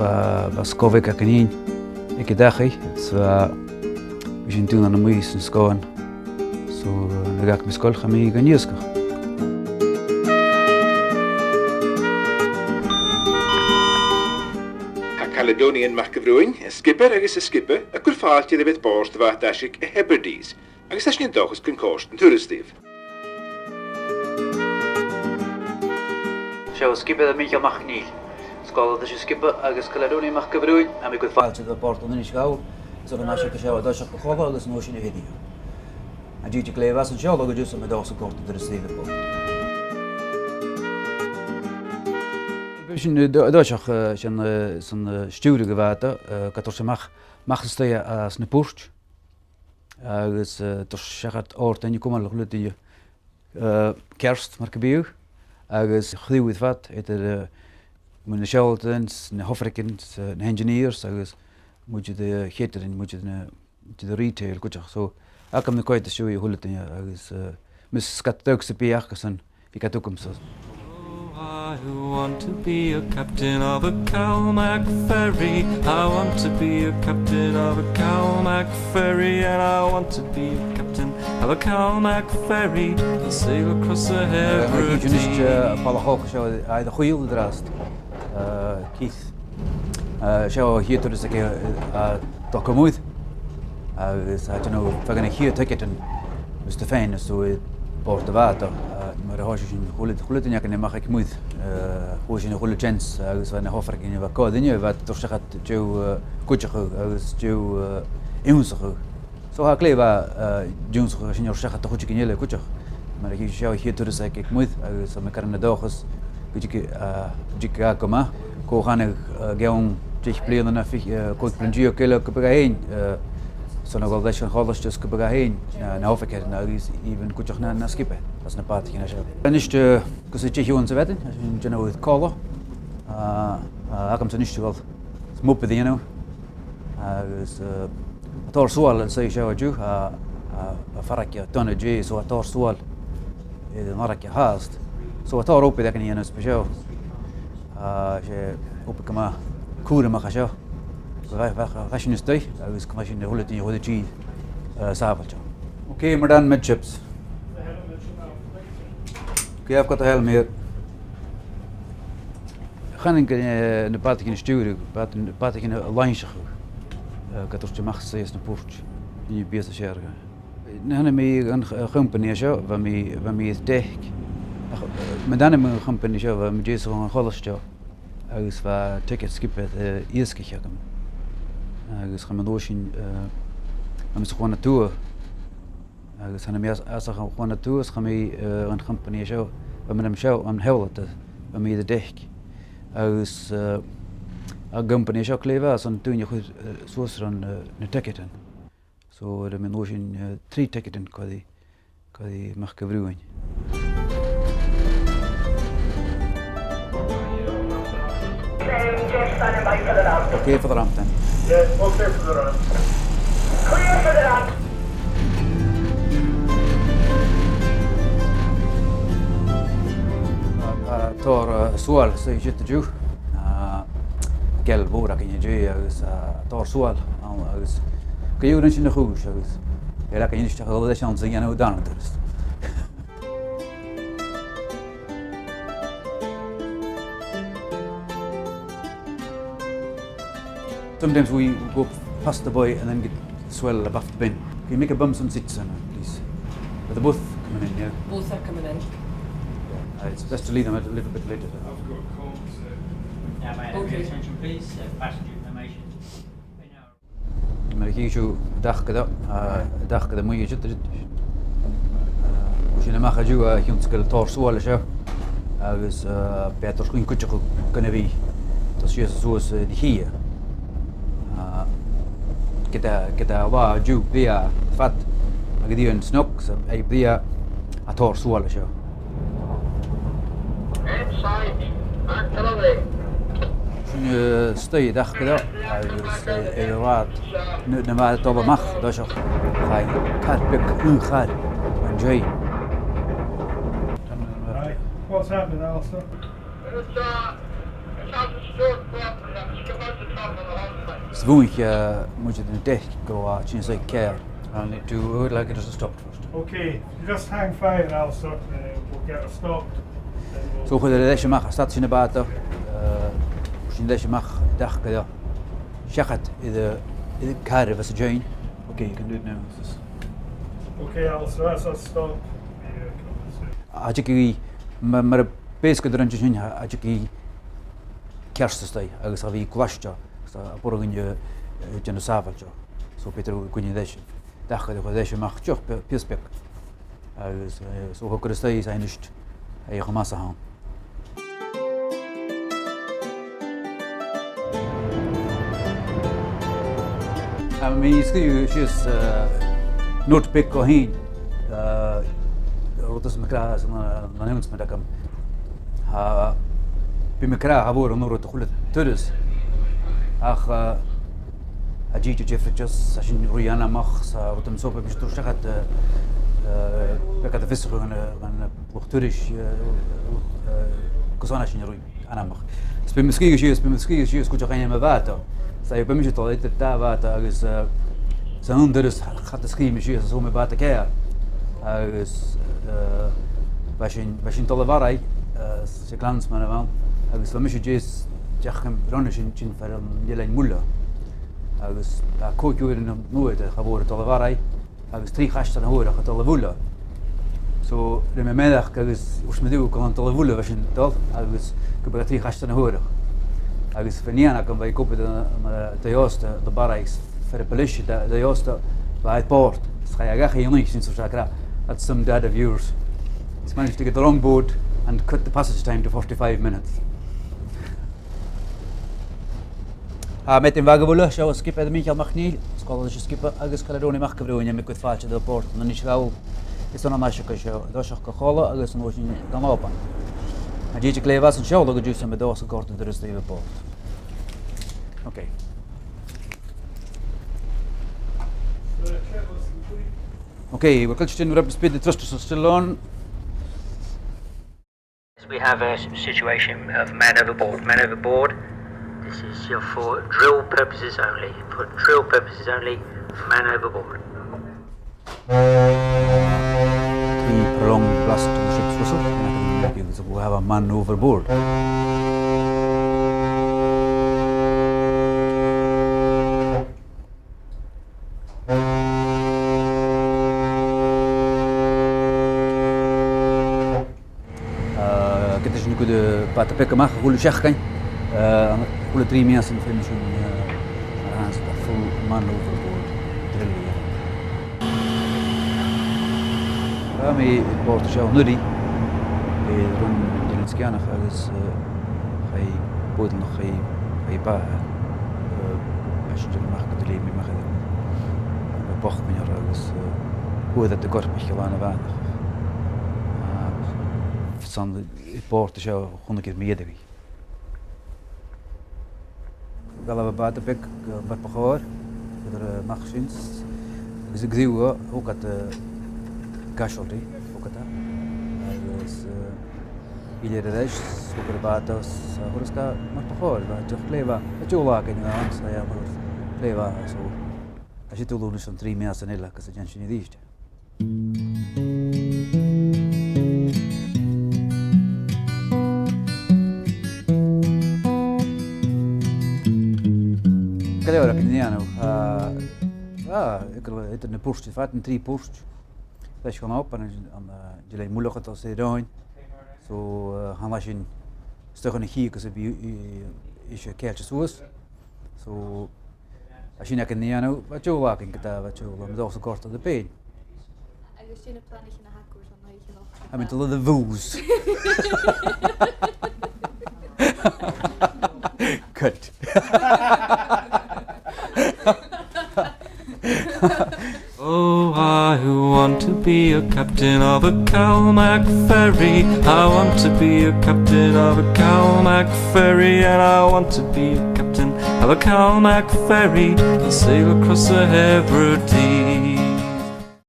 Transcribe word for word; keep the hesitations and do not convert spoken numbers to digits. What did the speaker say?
Bha, bha sgoth bheag againn fhìn aig an dachaigh, is bha, bha sinn a' dùnadh a-muigh sna sgòthan. So, nuair a dh'fhàg mi an sgoil, chaidh mi dhan iasgach. Tha Caledonian Mac a' Bhriuthainn, an sgiobair agus an sgioba, a' cur fàilte air a' bhàta bàrdachd The Hebrides, agus tha sinn an dòchas gun còrd an turas ribh. Seo an sgiobair, Michael MacNèill. Sgoil, tha sinn, sgioba agus Caledonian Mac a' Bhriuthainn, tha mi a' cur fàilte air a' bhàta an-diugh, is aig an aon àm seo tha sinn a' dol a dh'fheuchainn a' chola agus an uair sin a dhèanamh. An dìdeadh glè mhath an seo, agus an uair sin tha mi an dòchas gun còrd an turas ribh. Bha sinn, eh, do-, an toiseach, eh, san, eh, san, eh, stiùireadh a' bhàta, eh, gad thoirt a-mach, a-mach às an taigh, eh, às na port. Agus, eh, toirt seachad òrdain, cumail a h-uile duine, eh, ceart, mar gum biodh, agus chridhe air fad eadar, eh, mu na seòladairean, na h-oifigearan, eh, na h-engineers, agus muinntir a' chèitearain, muinntir na, muinntir a' retail cuideachd. So, agam na coimhead às dèidh a h-uile duine, agus, eh, mus gabh iad dòigh sam bith aca-san, bidh iad agam-sa. Oh, I want to be a captain of a Calmac ferry. I want to be a captain of a Calmac ferry, and I want to be a captain of a Calmac ferry and sail across the Hebrides. Eh, mar a chì sibh a-nis, eh, am balach òg seo, eh, air a chuibhle an-dràsta. Eh, Keith. Eh, seo a' chiad turas aige, eh, a' dol gu muir. Agus, eh, tha e a' dèanamh feadhainn a' chiad ticead an, is e fhèin, is e bòrd a' bhàta, eh, mar a thòisich sinn a h-uile, a h-uile duine againn a-mach aig muir, eh, thug sinn a h-uile chance, agus bha na h-oifigearan, bha gach duine, bha iad a' toirt seachad deagh, eh, cuideachadh agus deagh, eh, ionnsachadh. So tha e glè mhath, eh, ionnsachadh sin a thoirt seachad do chuideigin eile cuideachd. Mar a chì sibh, seo a' chiad turas aige aig muir, agus tha mi car an dòchas gun tig, eh, gun tig e gu math. Cò chanadh, eh, gu ceann deich bliadhna no fichead, eh, còig bliadhna deug eile gum bi e fhèin, eh, son a dhol leis a' cholaiste is gum bi e fhèin, na, na h-oifigearan agus even cuideachd na, na sgiobair anns na bàtaichean seo. A-nis, eh, gus an deich uairean sa mhadainn, tha sinn a' dèanamh còmhla, eh, eh, agamsa a-nis a' dol smuaid a dhèanamh. Agus, eh, tha tòrr sùil an-seo an-diugh, a, a, a' fhairge dona an-dè, so tha tòrr sùil air an fhairge fhathast. So tha tòrr obair againn a dhèanamh an-seo. Eh, 's e obair gu math cùramach a tha seo. Bha, bha, bha sinn a-staigh, agus gu math sin a h-uile duine a' dol a dh'fhaicinn, eh, sàbhailte. Okay, we're done midships. Okay, I've got the helm here. Chanainn gun, eh, na bàtaichean a stiùireadh, bàt-, na bàtaichean a loingseachadh, eh, gad thoirt a-mach às na port, nì bìos a' seargadh. Nuair a thàinig mi dhan ch-, a' chompanaidh seo, bha mi, bha mi air deic. Ach, eh, mun tàinig mi dhan chompanaidh seo, bha mi deiseil dhan cholaiste, agus bha ticead sgioba, eh, iasgaich agam. Agus chaidh mi an uair sin, eh, chaidh mi sa Chuan a Tuath. Agus thàinig mi às, às a' Chuan a Tuath, is chaidh mi, eh, dhan chompanaidh seo, bha mi an seo, an Hewlett, bha mi air deic. Agus, eh, a' chompanaidh seo glè mhath son daoine a chur, eh, suas air an, eh, na tiketean. So, rinn mi an uair sin, eh, trì tiketean, còmhla ri, còmhla ri Mac a' Bhriuthainn. Okay for the ramp then. Yes, okay for the ramp. Clear for the ramp. Tha, tha tòrr, eh, sùil sa chuid an-diugh. Eh, geal mhòr againn an-dè agus, eh, tòrr sùil ann agus gu h-àraidh an sin a' chùis agus air againn a-nis a' dol leis an sin a dhèanamh dàrna turas. Sometimes we go past the buoy and then get swell abaft the bend. Can you make a bump on seats, Anna, please? Are they both coming in, yeah? Both are coming in. Yeah, uh, it's best to leave them a little bit later. I've got comms, uh, yeah, may I have your attention, please? Uh, passenger information. Mar a chì sibh, an dachaigh, eh, an dachaigh a-muigh an siud, eh, sin a-mach an-diugh, eh, a chionn 's gu bheil tòrr sùil an seo, agus, eh, b' fheudar dhuinn cuideachadh gun a bhith a' dol sìos is suas, eh, dhan chidhe. Eh, ged a, ged a bha an-diugh brèagha fad, agus an snog, so, eh, brèagha, tha tòrr sùil an seo. Sin, eh, staidhre an dachaigh, agus, eh, air an rathad, nuair a bha e a' dol a-mach an toiseach, chaidh car beag an-dè. Right. What's happening, Alistair? It's, uh, Is bhuain, eh, muid an deic gu, eh, tiotan ceàrr. And do you like it as a stop first? Okay, just hang fire, Alistair, uh, we'll get her stopped. Then we'll... So chuir e leis a-mach, stad sinn na bàta, eh, chuir sinn leis a-mach, dà cheann, seachad air, air càr a bha sa dheidhinn. Okay, you can do it now. Okay, Alistair, that's us stopped. Yeah, come on, sir. Tha e gu, ma-, mar a b' easy gu d' rinn sinn, tha e gu ceart a-staigh, agus cha bhi e glaiste, agus tha e a' borradh dhuinne, eh, dèanamh sàbhailte. So b' fheudar dhuinn a dhol leis, dà cheann a chur leis a-mach, dìreach pi-, pìos beag. Agus, eh, so thug e a-staigh is a-nis, eh, cho math 's a th' ann. Tha mi a' sgrìobhadh sìos, eh, note beag dhomh fhìn, eh, rud a tha mi ag ràdh san, eh, an announcement agam. Tha, bidh mi ag ràdh, tha mòran ùr a' dol a chuile turas. Ach, eh, tha dìteadh diofraichte, tha sinn ri ruith anmoch, 's a rud a tha mi an seo, bidh mise a' toirt seachad, eh, eh, beagan de mheasadh dhan, eh, dhan, eh, luchd-turais, eh, luchd, eh, gus an tèid sinn a ruith anmoch. Is bidh mi a' sgrìobhadh sìos, bidh mi a' sgrìobhadh sìos cuideachd ainm a' bhàta. 'S e, bidh mise a' dol eadar dà bhàta agus, eh, san aon turas cha do sgrìobh mi sìos, is fhuair mi bàta ceàrr. Agus, eh, bha sinn, bha sinn a' dol a Bharraigh, eh, 's e Clansman a bh' ann, agus bha mise deas, deach an roinn sin, sin far an eilean Muile. Agus tha còig uairean an uair, cha mhòr, a' dol a Bharraigh. Agus trì chaislean a' fuireach a' dol a Mhuile. So, rinn mi mearachd agus thuirt mi riutha gu bheil e a' dol a Mhuile a bha sinn a' dol, agus gum biodh e trì chaislean a' fuireach. Agus bha nighean agam, bha i ag obair ann an, an, eh, taigh-òsta ann am Barraigh, far a bheil i, an taigh-òsta, bha i air bòrd. Is chaidh e dhachaigh a-nochd, sin, so 's e ag ràdh, "That's some dad of yours. He's managed to get the wrong boat and cut the passage time to forty-five minutes." Tha Maighdeann Mhàga Mhuile, seo an sgioba, Micheal MacNèill, is còmhla ris an sgioba agus Caledònia MacIlleMhaoil, a tha a' cur fàilte do bhòrd an Innis Ghabhail. Is ann an aiseag seo, an toiseach gu Colla agus an uair sin gun Òban. Tha dìteadh glè mhath san seòladh an-diugh, 's tha mi an dòchas gun còrd an turas ribh air bòrd. Okay. Okay, we're close to the rubber speed, the thrusters are still on. We have a s-, situation of men overboard, men overboard. This is, uh, for drill purposes only, for drill purposes only, men overboard. Three prolonged blasts on the ship's whistle, and I think we have a man overboard. Ah, ged a tha sinn a' cur, eh, bàta beag a-mach a h-uile seachdain, eh, a h-uile trì mìosan feumaidh sinn, eh, mar a tha e, full man overboard drill a dhèanamh. Bha mi air bòrd an seo an-uiridh, eh, ron Eilean Sgitheanach agus, eh, chaidh boireannach, chaidh, chaidh i a bàthadh, eh, a' sìneadh a-mach gu dè leum i a-mach air, eh, bochd mun cuairt agus, eh, fhuair iad a corp aig Ceann a' Bhàigh. Ah, 's ann air bòrd an seo a chunnaic iad mi an-dè. Dh'fhalbh am bàta beag, eh, mar bu chòir, gu bhith, eh, a-mach an sin, agus an-diugh, thog iad, eh, casualty, thog iad e. Agus, eh, gu lèir air ais, thog iad am bàta às, eh, a thuras gu mar bu chòir, bha e dìreach glè mhath, bha deagh latha againn an-dràsta, eh, bha e glè mhath, so, tha sinn a' dol a-nis an trì mìosan eile agus a' dèanamh sin a-rithist. Gu leòr againn ri dhèanamh, ah, ah, eadar, eadar na puirt, fad na trì puirt. Leis gun Òban an, an, ah, dìreach Muileach a tha seo romhainn. So, ah, chan eil sinn a-staigh an-dè agus a bhith, eh, is ceangailte suas. So, tha sin againn ri dhèanamh, bha deagh latha againn co-dhiù, bha deagh latha, bha mi an dòchas gun còrd e ribh fhèin. Agus dè na planaichean a th' agaibh airson an oidhche a-nochd? I'm into the, the booze. Good. Oh, I want to be a captain of a Calmac ferry. I want to be a captain of a Calmac ferry, and I want to be a captain of a Calmac ferry and sail across the Hebrides.